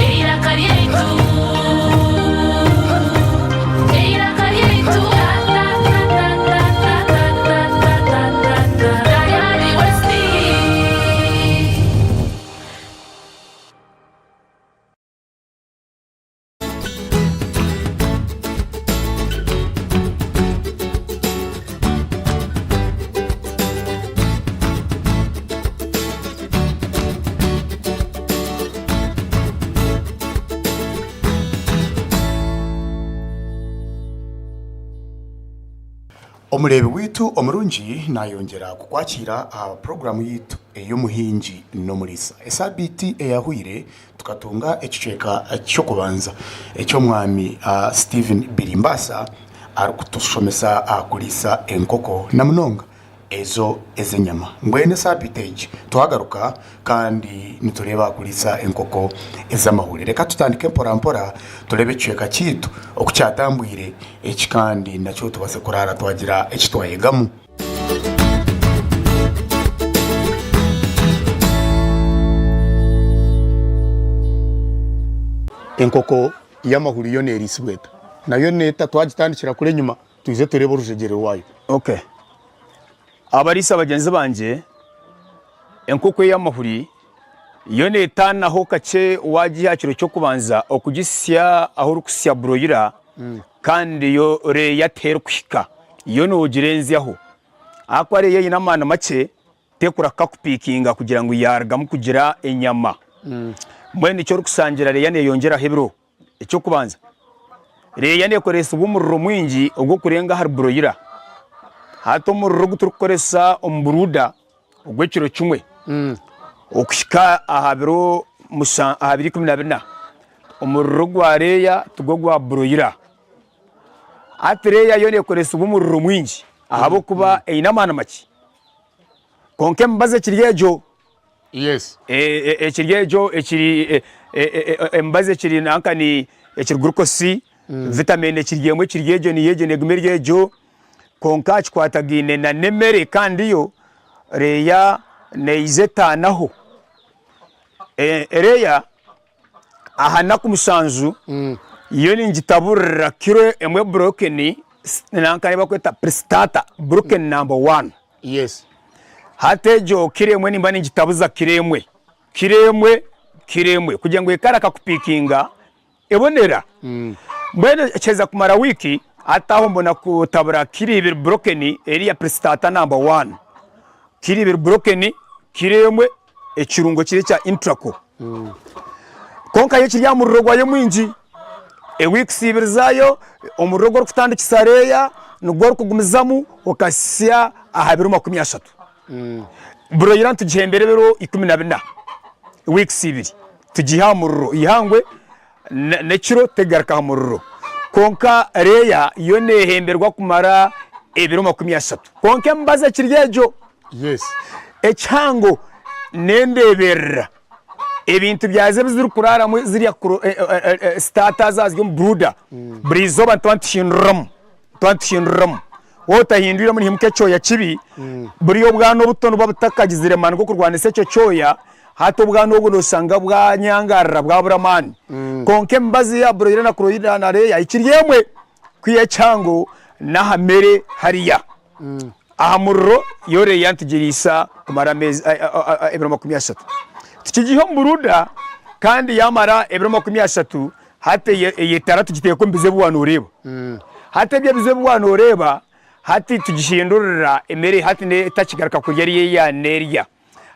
Eiraka ryaitu, eiraka ryaitu, ta-ta-ta-ta-ta-ta-ta-ta-ta-ta-ta, Tayari West. Omureebi waitu omurungi nayongyera kukwakiira aha puroguraamu yaitu ey'omuhingi n'omuriisa. Esaabiiti eyahweire Tukatunga ekicweka ky'okubanza eky'omwami Steven Birimbaasa arikutushomesa aha kuriisa enkoko na munonga ezo ez'enyama. Mbwenu esaabiiti egi twagaruka kandi nitureeba aha kuriisa enkoko ez'amahuri. Reka tutandike mpora mpora tureebe ekicweka kyaitu oku kyatambwire eki kandi nakyo tubaase kuraara twagira eki twayegamu. Enkoko y'amahuri yo neeriisibwa eta? Nayo neeta twagitandikira kuri enyima twije tureebe orujegyere rwayo. Ok. Abariisa bagyenzi bangye, enkoko ey'amahuri yo neetaanaho kakye waagiha aha kiro ky'okubanza okugisya ahu orikusya buroyira Kandi yo reeya terikuhika, yo noogirenzyaho. Ahakuba reeya eine amaani makye, tekurahuka kupiikinga kugira ngu yaarugamu kugira enyama. Mbwenu eki orikushangira reeya neeyongyeraho ebiro. Eky'okubanza, reeya neekoresibwa omuriro mwingi ogw'okurenga ahari buroyira. Hati omuriro ogu turikukoresa omu buruuda ogw'ekiro kimwe okuhika aha biro aha biro 14, omuriro gwa reeya tigwo gwa buroyira. Hati reeya yo neekoresibwa omuriro mwingi ahabw'okuba eine amaani makye. Kwonka emibazi ekiri egyo, ekiri egyo ekiri emibazi ekiri nanka ni ekiri gurukosi, vitamini ekiri emwe ekiri egyo niyo egyo neeguma eri egyo. Kwonka kikwatagaine na n'emere kandi yo reeya neija etaanaho. Reeya aha naku mushanju yo ningitaburira kiro emwe broken nanka ei barikweta pre-starter broken number one. Yes. Hati egyo kiro emwe nimba ningitabuza kiro emwe, kiro emwe, kiro emwe kugira ngu ekare akakupiikinga Ebonera. Mbwenu ekiheza kumara wiiki hati aho mbona kutabura kiro ibiri broken eri ya pre-starter number one. Kiro ibiri broken, kiro emwe ekirungo kiri ekya intraco. Kwonka yo kiri aha muriro gwayo mwingi. Eweeks ibiri zaayo omuriro ogu orikutandikisa reeya nigwo orikugumizamu okahitsya aha biro 30. Broiler nitugihembera ebiro 14, weeks ibiri, tugiha aha muriro eihangwe n'ekiro tegaruka aha muriro. Kwonka layer yo nehemberwa kumara ebiro 30. Kwonka emibazi ekiri egyo, ekihango n'endeberera ebintu byazo ebi zirikuraramu zirya starter zazo omu brooder, buri izooba nituba nituhinduramu. Nituba nituhinduriramu. Waaba otahindwiremu nihimuka ekyoya kibi, buriya obwana obuto nibuba butakagizire maani g'okurwanisa ekyo kyoya, hati obwana obwo noshanga bwanyangarara bwabura amaani. Kwonka emibazi ya buroyira na kuroyira na reeya ekiri emwe, kwiha ekihango n'aha mere hariya. Aha muriro yo reeya nitugiriisa kumara ameezi ebiro 30. Tukigiiha omu buruda kandi yamara ebiro 30 Hati eyetara tugiteeka omu bizibu ebi waaba nooreeba. Hati ebyo ebizibu ebi waaba nooreeba, hati tugihindurira emere hati etakigaruka kurya eri ei yaaba neerya.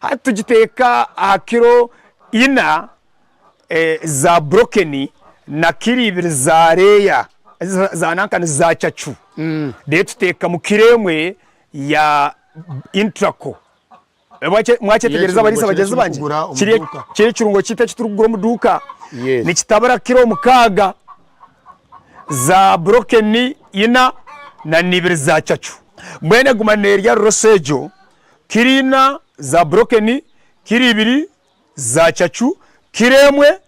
Hati tugiteeka aha kiro ina za burokeni na kiro ibiri za reeya za nankani za cacu. Reero tuteekamu kiro emwe ya intrako. Mwakyetegyereza abariisa bagyenzi bangye? Kiri ekirungo kyaitu eki turikugura omu duuka nikitabura kiro mukaaga za burokeni ina na n'ibiri za cacu. Mbwenu eguma neerya ruroso egyo kiro ina za burokeni, kiro ibiri za cacu, kiro emwe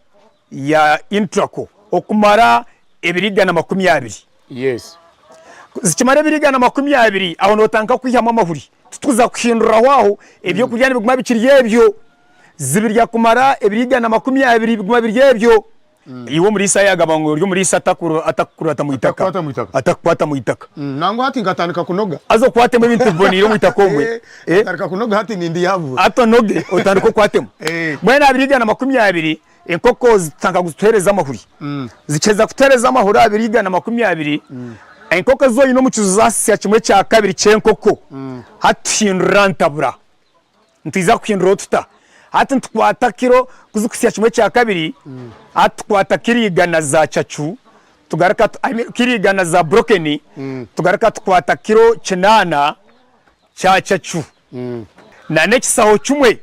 ya intrako okumara ebiro 120. Zikimara ebiro 120 aho notandika kwihamu amahuri. Titukuza kuhinduraho aho, ebyokurya nibiguma bikiri ebyo. Zibirya kumara ebiro 120 biguma biri ebyo. Iwe omuriisa yaagamba ngu ori omuriisa atakukurata mu itaka. Atakukwata mu itaka. Atakukwata mu itaka. Nangwa hati nkatandika kunoga. Haza okwatemu ebintu biboneire omu itaka omwe. Nkatandika kunoga hati nindiyabura. Hati onoge otandike okwatemu. Mbwenu aha biro 120 enkoko zitandika kutuheereza amahuri. Zikiheza kutuheereza amahuri aha biro 120, enkoko ezi oine omu kiju zaasya kimwe kya kabiri ky'enkoko, hati tuhindura ntabura. Nitwija kuhinduraho tuta? Hati nitukwata kiro kuzikuhitsya kimwe kya kabiri, hati tukwata kiro igana za cacu, tugaruka tu- I mean, kiro igana za brokeni, tugaruka tukwata kiro kinaana kya cacu na n'ekisaho kimwe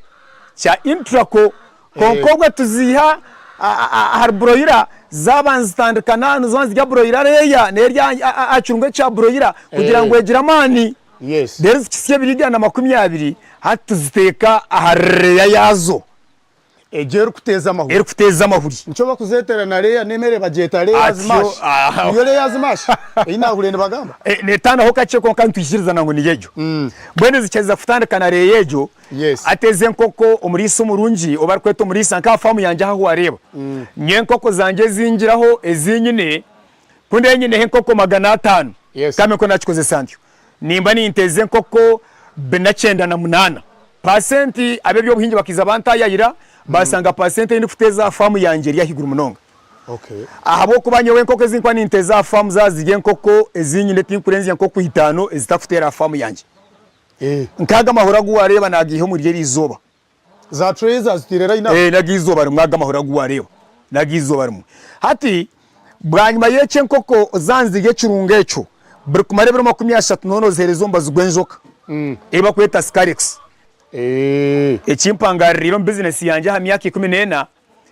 kya intrako. Kwonka obwo tuziiha ahari broiler, zaaba nizitandika na niziba nizirya broiler reeya nerya aha kirungo ekya broiler kugira ngu egire amaani. Yes. Reero zikitsya ebiro 120, hati tuziteeka aha reeya yaazo Egyo erikuteeza amahuri. erikuteeza amahuri. Nikyo bakuzeetera na reeya n'emere bagyeta layers Atyo, mash. aha. Niyo layers mash ei naahuriire nibagamba? Eh, neetaanaho kakye kwonka nitwikirizana ngu niyo egyo. Mbwenu zikyeza kutandika na reeya egyo, Yes. hati ezi enkoko omuriisa omurungi ou barikweta omuriisa nk'aha faamu yangye aha ahu waareeba, nyowe enkoko zangye ezi ngiraho ezi nyine, Ku ndiyo nyineho enkoko 500, Yes. kambe nko nakikozesa ntyo, nimba ninteza enkoko 498. Paasenti ab'eby'obuhingi bakaiza bantayayira, baashanga paasenti ei ndikuteeza aha faamu yangye eri ahaiguru munonga. Okay. Ahabw'okuba nyowe enkoko ezi ndikuba ninteza aha faamu zaaba ziri enkoko ezi nyine tinkurenzya nkoko itaano ezitakuteera aha faamu yangye. Eh. Nk'ago amahuri agu waareeba naagaiha omuri eri izooba. Za trays aziteire line up. Eh, naga izooba rimwe ago amahuri agu waareeba naga izooba rimwe. Hati bwanyima y'ekyo enkoko zaanzirya ekirungo ekyo, buri kumara ebiro 30 noona oziheereza omubazi gw'enjoka ei barikweta Scarex. Eh. Ekimpangaaririire omu bizinesi yangye aha myaka 14,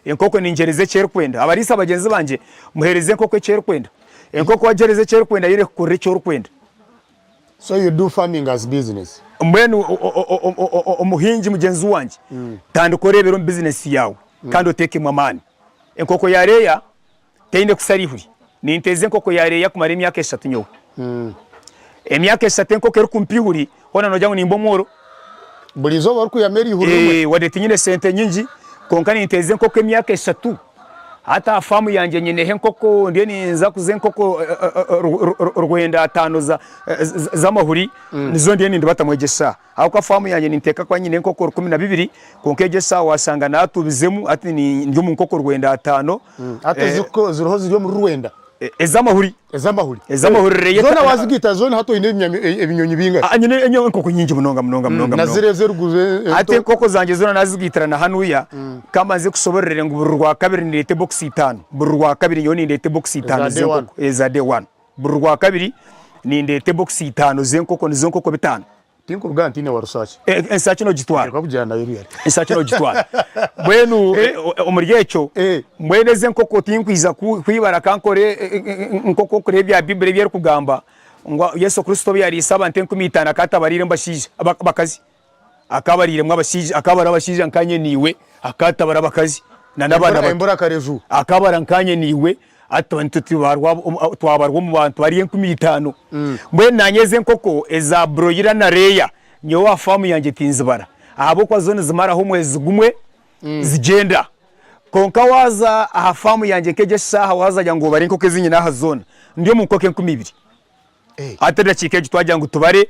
enkoko ningyereeza eki erikwenda. Abariisa bagyenzi bangye, muheereze enkoko eki erikwenda. Enkoko wagiheereza eki erikwenda yo erikukorera eki orikwenda. So you do farming as business? Mbwenu omuhingi mugyenzi wangye, tandika oreebere omu bizinesi yaawe kandi oteekemu amaani. Enkoko ya reeya teine kusara eihuri. Ninteeza enkoko ya reeya kumara emyaka eshatu nyowe. Emyaka eshatu enkoko erikumpa eihuri, hoona noogira ngu nimba omworo? Buri izooba orikwihamu eryo ihuri rimwe? Wadde tinyine sente nyingi, kwonka ninteeza enkoko emyaka eshatu. Hati aha faamu yangye nyineho enkoko, ndiyo ninza kuza enkoko 95 z'amahuri, nizo ndiyo nindibatamu egyo eshaaha. Ahabw'okuba faamu yangye ninteeka kuba nyine enkoko 12, kwonka egyo eshaaha waashanga naatuubizemu, hati ndi omu nkoko 95. Hati eziriho ziri omuri rwenda? Ez'amahuri. Ez'amahuri. Ez'amahuri. Zoona waazigaita zoona hati oine ebinyonyi bingahi? Ah, nyine enkoko nyingi munonga munonga munonga. Na ziri ez'eruguru ento? Hati enkoko zangye zoona naazigaitira na hanuya, ka mbanze kushobororere ngu buri Rwakabiri nindeeta ebokisi itaano. Buri Rwakabiri nyowe nindeeta ebokisi itaano z'enkoko. Eza day one. Buri Rwakabiri nindeeta ebokisi itaano z'enkoko, nizo nkoko bitaano. Tinkuruga ntiine wa Rusake. Ensaki nogitwara. Reka kugira nayo ruyari. Ensaki nogitwara. Mbwenu omuri ekyo, mbwenu ezi enkoko tinkwija kwibara ka nkore nk'oku orikureeba ebya Bibuli ebi erikugamba ngu Yesu Kristo obu yariise abantu 5000 akaba atabariiremu bashaija abakazi. Akaba abariiremu abashaija, akabara abashaija nkanye naiwe, akaba atabara abakazi na n'abaana bato. Embura kareju. Akabara nkanye naiwe. Hati nitwe twabarwa omu bantu bari 5000. Mbwenu naanye ezi enkoko eza broiler na layer nyowe aha faamu yangye tinzibara ahabw'okuba zo nizimaraho omwezi gumwe zigyenda. Kwonka waaza aha faamu yangye nk'egi eshaaha waaza kugira ngu obare enkoko ezi nyine aha zoona ndi omu nkoko 2000. Hati edakiika egi twagira ngu tubare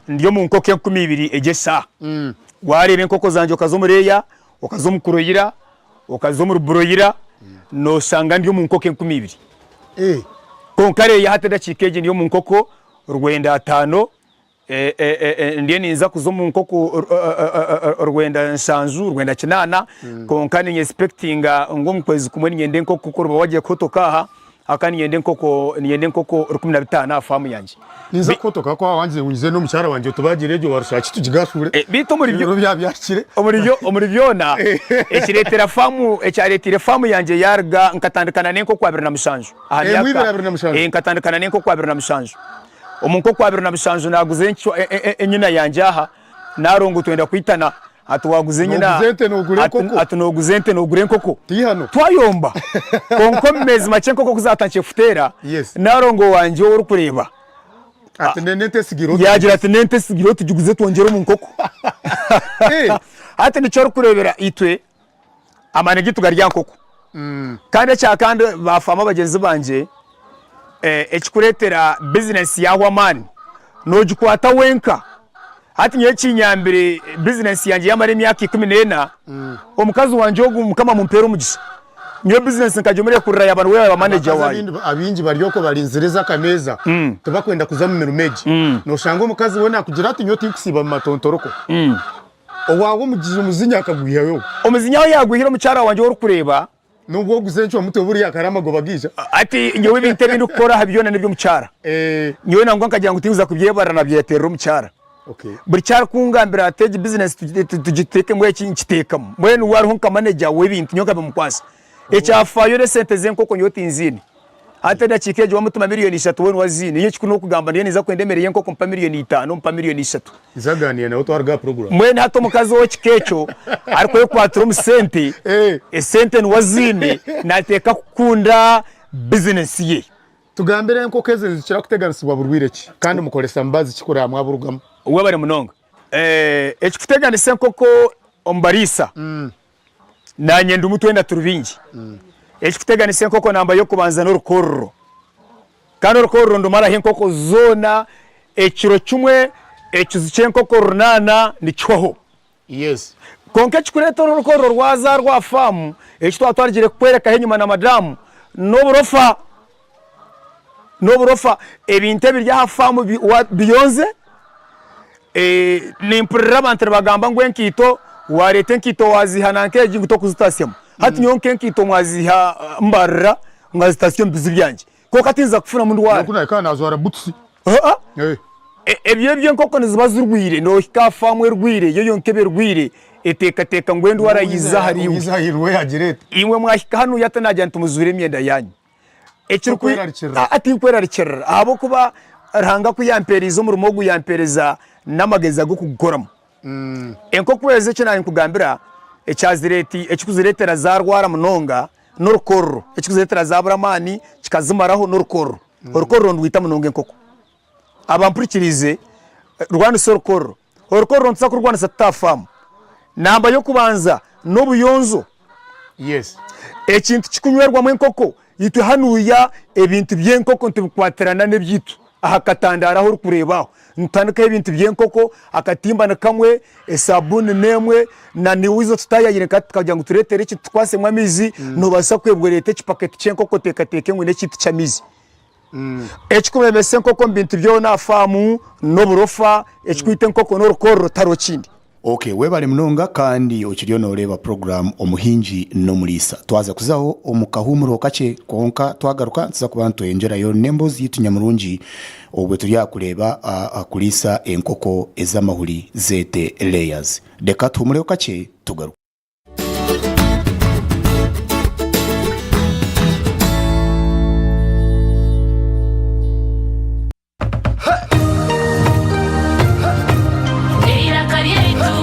ndi omu nkoko 2000 egi eshaaha. Waareeba enkoko zangye okaza omu layer, okaza omu kuroyira, Okaza omuri buroyira noshanga ndi omu nkoko 2000. Kwonka reeyo hati edakiika egi ndi omu nkoko 95, ndiyo ninza kuza omu nkoko 97, 98, kwonka ninye expectinga ngu omu kwezi kumwe niinyenda enkoko ku oriba wagiye kuhotoka aha, Aka niinyenda enkoko niinyenda enkoko 15 aha faamu yangye. Ninza kuhotoka ahakuba waaba wangize n'omukyara wangye otubagire egyo warushaki tugigashure. Eh, beitu omuri Ebiro byaba byahikire. Omuri byo omuri byona ekireetera faamu ekyareeteire faamu yangye yaaruga nkatandikana n'enkoko 27 aha Emwe myaka ibiri abiri na mushanju. Eh, nkatandikana n'enkoko 27. Omu nkoko 27 naaguza encwa e- e- enyina yangye aha Narongo twenda kwitana ati waguza enyina Noguza ente nogura enkoko. ati noguza ente nogura enkoko. Tihano. Twayomba kwonka omu meezi makye enkoko kuzatandikire kuteera Yes. Narongo wangye ou orikureeba Ati nene ente esigireho yagira ati nente esigireho tugiguze twongyere omu nkoko. Eh. Hati nikyo orikureebera itwe amaani gaitu gari aha nkoko. Kandi ekya kandi bafaama bagyenzi bangye, ekikureetera bizinesi yahwa amaani, noogikwata wenka. Hati nyowe ekinyambire bizinesi yangye yamara emyaka 14, omukazi wangye ogu Mukama amumpeere omugisha. Nyowe bizinesi nkagimurekurira yaaba niwe yaaba manager Abakazi waayo. abaingi bari okwo barinzire ez'akameeza tibakwenda kuza omu mirimo egi. Noshanga omukazi we nakugira ati nyowe tinkusiiba mu matontoroko. Owaawe omuzinya akagwihayo. Omuzinya ahu yaagwihire omukyara wangye ou orikureeba. Nubwo oguza encwa mutwe buriya kare amagoba gaija. Hati nyowe ebintu ebi ndikukora aha byona n'eby'omukyara. Nyowe nangwa nkagira ngu tinkuza kubyebarira nabyeterera omukyara. Buri ki arikungambira ati egi bizinesi tugiteekemu eki nkiteekamu. Mbwenu we ariho nka maneja w'ebintu nyowe nkabimukwasa. Ekyafaayo n'esente z'enkoko nyowe tinziine. Hati edakiika egi wamutuma miriyoni ishatu we niwe aziine. Nyowe ekikuru n'okugamba ndiyo ninza kwenda emere y'enkoko mpa miriyoni itaano mpa miriyoni ishatu. Nza kugaaniira nawe twaruga aha puroguraamu. Mbwenu hati omukazi ow'ekika ekyo arikwekwatira omu sente, esente niwe aziine, naateeka kukunda bizinesi ye. Tugambire enkoko ezi nizikira kuteganisibwa burwaire ki kandi mukoresa mibazi ki kureba mwaburugamu? Webare munonga. Ekikuteganisa enkoko omu bariisa, naanye ndimu twena turi baingi. Ekikuteganisa enkoko namba y'okubanza n'orukororo. Kandi orukororo ndumaraho enkoko zoona ekiro kimwe, ekiju ky'enkoko runaana nikihwaho. Yes. Kwonka ekikureeta oru orukororo rwaza rwa faamu, eki twaba twarugire kukworekaho enyima na madamu, n'oburofa. N'oburofa. Ebintu ebiri aha faamu biyonze. Nimpurira abantu nibagamba ngu enkaito, wareeta enkaito waziiha nanka egi ngu tokuzitaasyamu. Hati nyowe nk'enkaito mwaziiha Mbarara nkazitaasya omu biju byangye. Kwonka tinza kufunamu ndwara. N'oku nahika aha naajwara butusi. Aa. Ebyo eby'enkoko niziba zirwaire, noohika aha faamu erwaire, yo yonka eba erwaire, eteekateeka ngu endwara yaija ahariiwe. Yaija ahariiwe yagira eti. Imwe mwahika hanuya hati naagira nti mujwire emyenda yaanyu. Tokwerarikirira. Aa, tinkwerarikirira ahabw'okuba Ruhanga ku yampeereize omurimo ogu yampeereza n'amagezi ag'okugukoramu. Enkoko ezo eki naankugambira ekikuzireetera zaarwara munonga n'orukorro, ekikuzireetera zaabura amaani kikazimaraho n'orukorro. Orukorro nirwita munonga enkoko. Abampurikiriize, rwanisa orukorro. Orukorro nituza kururwanisa tuta aha faamu? Namba y'okubanza n'obuyonjo. Yes. Ekintu kikunywerwamu enkoko, itwe hanuya ebintu by'enkoko nitubikwatirana n'ebyaitu. Aha katandaaro ahu orikureeba aho, nitutandikaho ebintu by'enkoko, akatimba ni kamwe, esabuuni n'emwe, na niiwe tutayayire nka tukagira ngu tureetere ekintu tukwasemu amaizi, noobaasa kwebwa oreete ekipaketi ky'enkoko oteekateeke ngu n'ekintu ky'amaizi. Ekikuremesa enkoko omu bintu byona aha faamu n'oburofa, ekikwita enkoko n'orukorro tihariho kindi. Ok webale munonga kandi okiriyo noreeba program omuhingi n'omuriisa. Twaza kuzaho omu kahuumuro kakye kwonka twagaruka nituza kuba nitweyongyerayo n'emboozi yaitu nyamurungi obwe turi aha kureeba aha kuriisa enkoko ez'amahuri zeete layers. Reka tuhumureho kakye tugaruke. Eiraka ryaitu,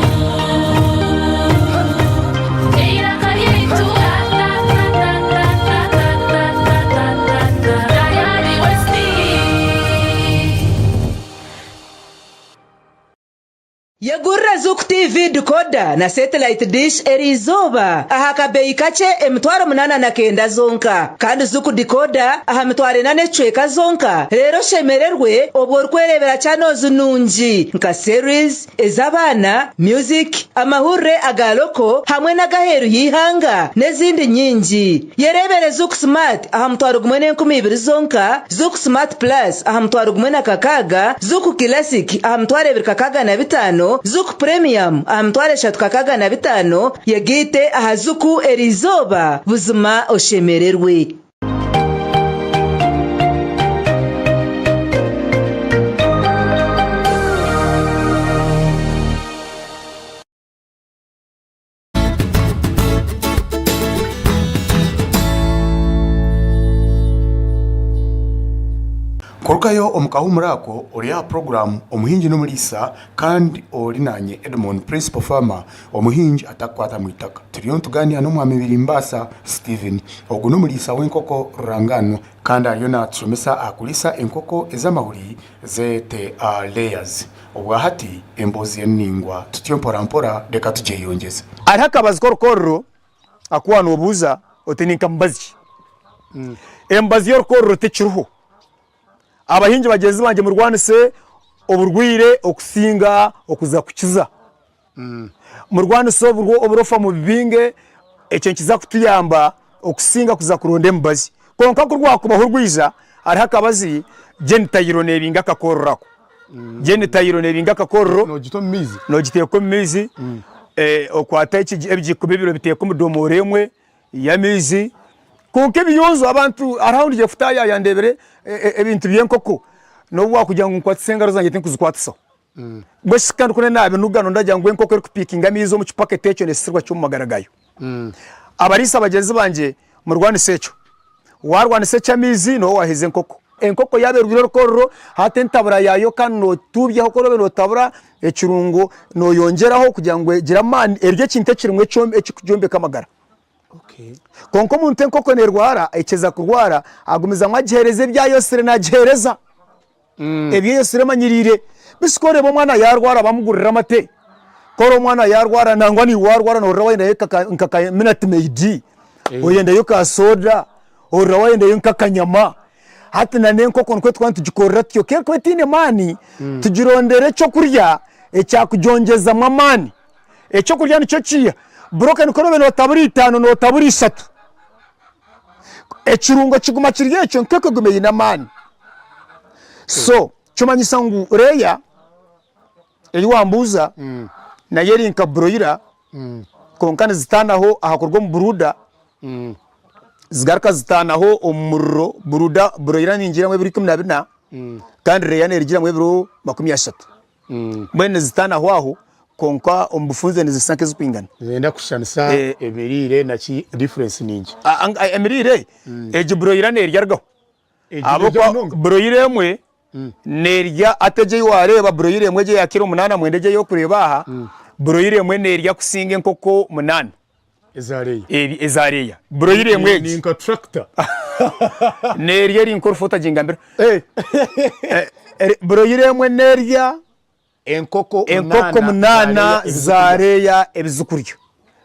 eiraka ryaitu, Tayari West. Yegurire Zuku TV decoder na satellite dish eriizooba aha kabeeyi kakye 8,900 zonka. Kandi Zuku decoder aha 4,000 n'ekicweka zonka reero oshemererwe obwo orikwereebera channels nungi nka series, ez'abaana, music, amahurire aga local hamwe n'ag'aheeru y'eihanga n'ezindi nyingi. Yereebere Zuku Smart aha 1,200 zonka, Zuku Smart Plus aha 1,600, Zuku Classic aha 2,605, Zuku Premium aha 3,605, yegaite aha Zuku eriizooba buzima oshemererwe. Kurugayo omu kahuumuro ako, ori aha puroguraamu Omuhingi n'Omuriisa kandi ori naanye Edmond Principal Farmer, omuhingi atakukwata mu itaka. Turiyo nitugaaniira n'Omwami Birimbaasa Steven. Ogu n'omuriisa w'enkoko rurangaanwa kandi ariyo naatushomesa aha kuriisa enkoko ez'amahuri zeete layers. Obwahati emboozi ye ni naingwa tutyo mpora mpora reka tugyeyongyeze. Hariho akabazi k'orukorero aku waaba noobuuza oti ni nka mubazi ki? Emibazi y'orukorero tekiriho. Abahingi bagyenzi bangye murwanise oburwaire okusinga okuza kukiza. Murwanise oburofa mubibinge, ekyo nikiza kutuyamba okusinga kuza kuronda emibazi. Kwonka ku rwakubaho rwija, hariho akabazi Genitayiro neebinga akakororo ako. Genitayiro neebinga akakororo. Noogita omu maizi? Noogiteeka omu maizi, okwata ebigiiko bibiri obiteeka omu domoora emwe y'amaizi. Kwonka ebiyonjo abantu hariho ahu ndigiye kutaayaaya ndeebire ebintu by'enkoko n'obu waakugira ngu nkwatise engaro zangye tinkuzikwatisaho. Mbwenu shi kandi ku naabinuga ndagira ngu enkoko erikupiikinga amaizi omu kipaketi ekyo neesisirwa ki omu magara gaayo? Abariisa bagyenzi bangye murwanise ekyo. Waarwanisa eky'amaizi nooba waaheza enkoko. Enkoko yaaba erugire orukorero hati entabura yaayo ka nootuubyaho ku oraabe nootabura ekirungo nooyongyeraho kugira ngu egire amaani erye ekintu ekirimu ekirikugyombeka amagara. Kwonka omuntu enkoko neerwara ekyeza kurwara agumizamu agiheereza ebi ayosire naagiheereza. Ebi eyosire emanyiriire. Beitu ku oreeba omwana yaarwara bamugurira amate, ku oreeba omwana yaarwara nangwa naiwe waarwara noohurira wayendayo nka ka minati meyidi, oyendayo ka sooda, ohurira wayendayo nk'akanyama. Hati na n'enkoko nikwo turikuba nitugikorera tutyo, ku erikuba etaine maani, tugirondere ekyokurya ekyakugyongyezamu amaani. Ekyokurya nikyo kiiha? Buroke nikwo oraabe nootabura itaano nootabura ishatu. Ekirungo kiguma kiri ekyo nk'ekwo eguma eine amaani. So kimanyisa ngu reeya ei wambuuza nayo eri nka buroyira kwonka nizitaanaho aha kuruga omu buruuda zigaruka zitaanaho omu muriro. Buruuda buroyira ningiramu ebiro 14 kandi reeya nerugiramu ebiro 30. Mbwenu nizitaanaho aho kwonka omu bufunze nizishusha nk'ezikwingana. Nizenda kushushanisa emiriire naki difference ningi. Emiriire egi broiler nerya rugaho ahabw'okuba broiler emwe nerya hati egi ei wareeba broiler emwe egi eya kiro munaana mwenda egi ei orikureeba aha broiler emwe nerya kusinga enkoko munaana Eza reeya. Eza reeya broiler emwe egi. Ni nka tractor. Nerya eri nk'orufu otagingambira. Broiler emwe nerya Enkoko enkoko munaana za reeya ebizikurya.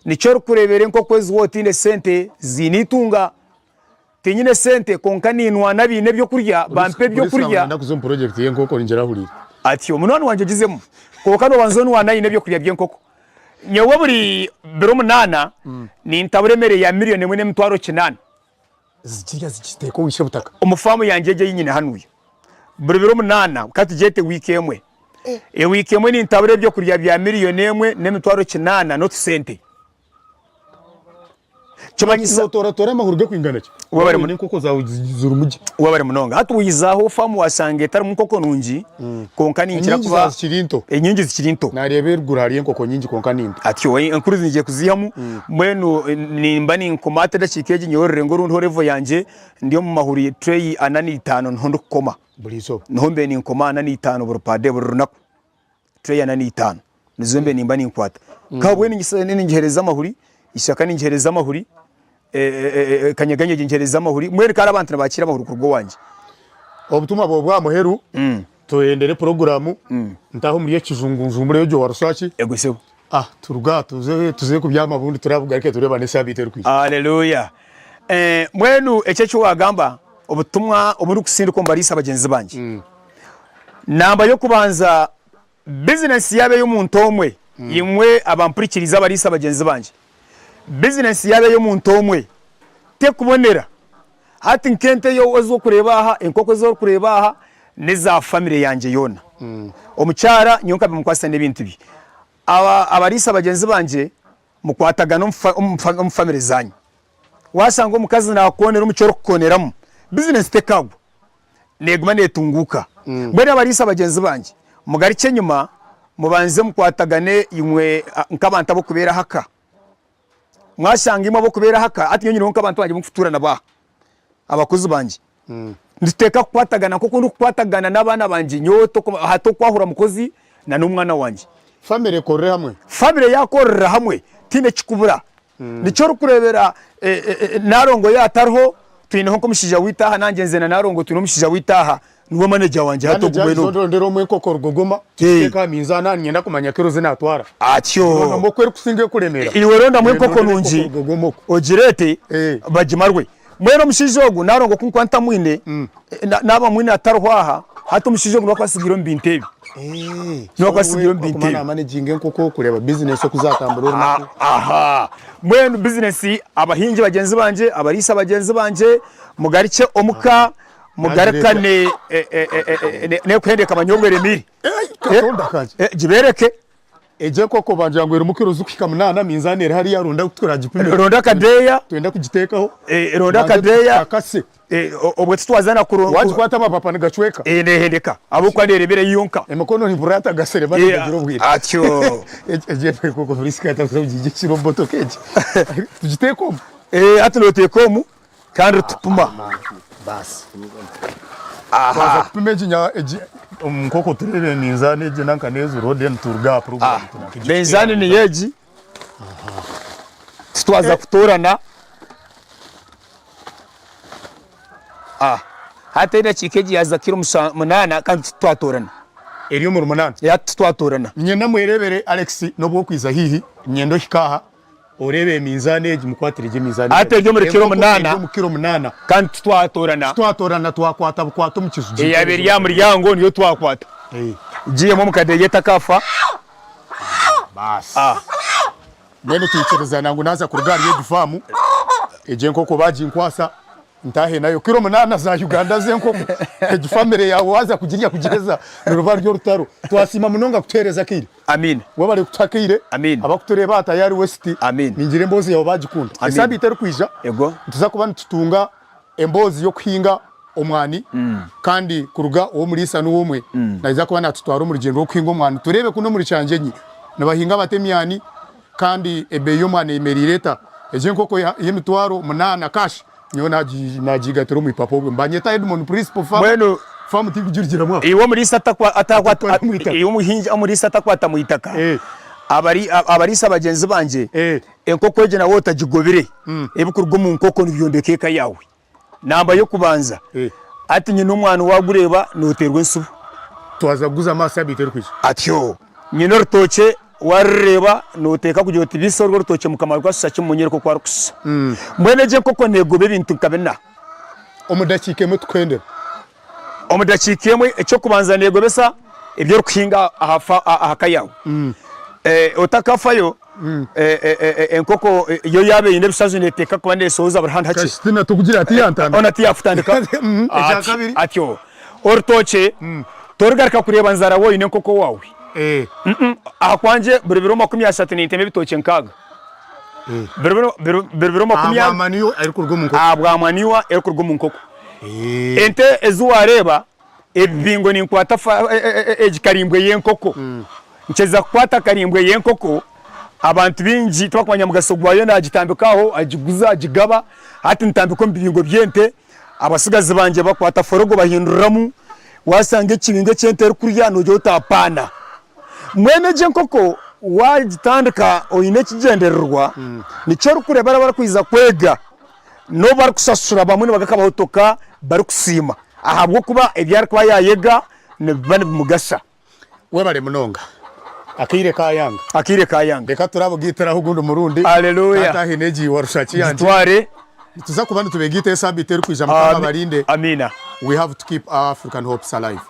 Nikyo orikureebera enkoko ezi waaba otaine sente ziine eitunga. Tinyine sente kwonka ninwana abaine ebyokurya bampa ebyokurya. Nda kuza omu project y'enkoko ningira ahuriire. Atyo munywani wangye ogizemu kwonka nobanza onwana aine ebyokurya by'enkoko. Nyowe buri biro munaana nintabura emere ya million emwe n'emitwaro kinaana. Zigirya zigiteeka omu butaka. Omu faamu yangye egi ei nyine hanuya. Buri biro munaana ka tugyete wiiki emwe. Ewiiki emwe nintabura ebyokurya bya million emwe n'emitwaro kinaana n'otusente. Kimanyisa Notoratora amahuri gakwingana ki? Webare Wabona enkoko zawe zirimu gye. Webare munonga. Hati waiza aho faamu washanga etarimu nkoko nungi kwonka ninkira Enyingi kuba zawe zikiri nto. Enyingi zikiri nto. Nareeba eruguru hariyo enkoko nyingi kwonka ni nto. Atyo enkuru niinyija kuziihamu mbwenu nimba ninkoma hati edakiika egi nyowe orurengo oru ndiho level yangye ndi omu mahuri tureyi ana n'eitaano niho ndikukoma. Buri izooba. Niho mbaire ninkoma ana n'eitaano buri per day buri runaku. Tureyi ana n'eitaano nizo mbaire nimba ninkwata. Kabwe ningiheereza amahuri, ishaka ningiheereza amahuri, kanyeganyege ngiheereza amahuri, mbwenu kare abantu nibakiira amahuri kuruga owangye. Obutumwa bwawe bw'aha muheru, tuhendere puroguraamu, ntaahe omuri ekijungu njumbure ogyo wa Ruswaki. Ego sebo. Ah, turuge aha tuze tuze kubyama obundi turabugaruke tureeba n'esaabiiti erikwija. Haleluya! Mbwenu eki eki waagamba, obutumwa obu ndikusindika omu bariisa bagyenzi bangye. Namba y'okubanza, bizinesi yaaba ey'omuntu omwe, imwe abampurikiriize abariisa bagyenzi bangye, bizinesi yaaba ey'omuntu omwe, tekubonera. Hati nk'ente ezi orikureeba aha, enkoko ezi orikureeba aha, n'eza famire yangye yoona. Omukyara nyowe nkabimukwasisa n'ebintu bye. Abariisa bagyenzi bangye, mukwatagane omu famire zaanyu. Waashanga omukazi naakukoonera omu ki orikukooneramu, bizinesi tekaagwa. Neeguma neetunguuka. Mbwenu abariisa bagyenzi bangye, mugarukye enyima mubanze mukwatagane imwe nk'abantu ab'okubeera aha ka. Mwashanga imwe ab'okubeera aha ka, hati nyowe nyineho nk'abantu bangye abu ndikutuura nabo aha, abakozi bangye. Nituteeka kukwatagana nk'oku ndikukwatagana n'abaana bangye nyowe hati okwahura mukozi na n'omwana wangye. Family ekorere hamwe. Family yakorera hamwe tihaine ekikubura. Nikyo orikureebera Nalongo yaaba atariho twineho nk'omushaija waitu aha nangye nze na Nalongo twine omushaija waitu aha niwe manager wangye hati ogu mbwenu ogu. Ndondera omwe enkoko rugogoma tuteeke aha minzaani aha niinyenda kumanya kiro ezi naatwara. Atyo. Rondamu oku erikusinga ekuremeera. Iwe rondamu enkoko nungi ogireete bagimarwe. Mbwenu omushaija ogu Nalongo ku nkuba ntamwine, naaba mwine atariho aha, hati omushaija ogu niwe akuba atsigaire omu bintu ebi. Niwe akuba atsigaire omu bintu ebi. Naamanaginga enkoko kureeba bizinesi oku zaatambura orunaku. Aha. Mbwenu bizinesi abahingi bagyenzi bangye, abariisa bagyenzi bangye, mugarukye omuka, mugarukane n'ekuhendeka manya obweremire. Katonda kangye. Gibeereke. Egyo enkoko bangira ngu erimu kiro zikuhika munaana, minzaani eri hariya ronda oku turagipime. Ronda akadeeya. Twenda kugiteekaho. Ronda akadeeya. Akase. Obwe titwaza na kuro. Wagikwata amapapa nigacweka. Nehendeka ahabw'okuba neeremeera yo yonka. Emikono nibura atagasire batagira obwire. Atyo. Egyo enkoko Prisca atakuza kugiiha ekiro omu motoka egi. Tugiteeke omu. Hati nooteeka omu kandi tupima. Baasi. Twaza kupima egi egi omu nkoko tureebe minzaani egi nanka n'eziriho then turuge aha program. Minzaani niyo egi. Titwaza kutoorana. Hati edakiika egi yaaza kiro munaana kandi titwatoorana. Eri omuri munaana? Hati titwatoorana. Niinyenda mwereebere Alex n'obu orikwiza haihi, niinyenda ohike aha. Oreebe eminzaani egi, mukwatire gye eminzaani Hati eri omuri kiro Enkoko munaana. eri omu kiro munaana. Kandi titwatorana. Titwatorana, twakwata bukwata omu kiju Eyaba eri aha muryango niyo twakwata. Giihemu omu kadeeya etakafa. Baasi. Mbwenu twikirizana ngu naaza kuruga ahari egi faamu, egi enkoko baaginkwasa. Ntaahe nayo kiro munaana za Uganda z'enkoko. Egi family yaawe waaza kugirya kugiheza niruba ruri orutaro. Twasiima munonga kutuheereza akaire. Amiina. Webare kutuha akaire. Amiina. Abakutureeba aha Tayari West. Amiina. Ningira emboozi yaawe baagikunda. Amiina. Esaabiiti erikwija Ego. nituza kuba nitutunga emboozi y'okuhinga omwani kandi kuruga ow'omuriisa niwe omwe naija kuba naatutwara omu rugyendo rw'okuhinga omwani tureebe kunu omuri Kyangyenyi nibahinga bata emyani Kandi ebeeyi y'omwana eyemereire eta? Egyo enkoko y'emitwaro munaana cash nyowe nagiigatira omu ipapa obwe mbanyeta Edmond Principal farm Mbwenu farm tikugirugiramu aho. iwe omuriisa atakwa atakwata Atakwata mu itaka. iwe omuhingi omuriisa atakwata mu itaka Eh. abari abariisa bagyenzi bangye Eh. enkoko egyo nawe otagigobire ebikuruga omu nkoko nibyombeka eka yaawe. Namba y'okubanza Eh. hati nyine omwana wagureeba noteerwa ensibo. Twaza kuguza amaha sabiiti erikwija. Atyo. Nyine orutookye warureeba noteeka kugira oti bise orwo orutookye mukama rwashusha ki munyereke oku arukushusha. Mbwenu egyo enkoko negoba ebintu nka bina. Omu dakiika emwe tukuhendera. Omu dakiika emwe eky'okubanza neegobesa ebi orikuhinga aha ka yaawe. Otakafayo, enkoko yo yaaba eine ebishaju neeteeka kuba neeshohoza buri hantu hakye. Kastina tokugira ati yantandika. Hoona tiyakutandika. Ekya kabiri. Atyo. Orutookye torigaruka kureeba nzara waaba oine enkoko owaawe. Aha kwangye buri biro 30 nintema ebitookye nkaaga. Buri biro makumi. Ahabwa manure erikuruga omu nkoko. Ahabwa manure erikuruga omu nkoko. Ente ezi waareeba, ebibingo ninkwata egi karimbwe y'enkoko. Nkyeza kukwata karimbwe y'enkoko, abantu baingi tibakumanya mugasho gwayo naagitambika aho, agiguza, agigaba. Hati ntambika omu bibingo by'ente, abatsigazi bangye bakwata forogo bahinduramu, waashanga ekibingo eki ente erikurya noogira oti apaana. Mbwenu egi enkoko waagitandika oine ekigyendererwa, nikyo orikureeba abarikwija kwega. N'obu barikushashura bamwe nibagakabahotoka barikusiima ahabw'okuba ebi arikuba yaayega nibiba nibimugasha. Webare munonga. Akaire kayanga. Akaire kayanga. Reka turabugaitiraho ogundi murundi. Hallelujah. Tatahi n'egi warushaki yangye. Gitware. Nituza kuba nitubegaita esaabiiti erikwija Mukama abarinde. Amiina. We have to keep our African hopes alive.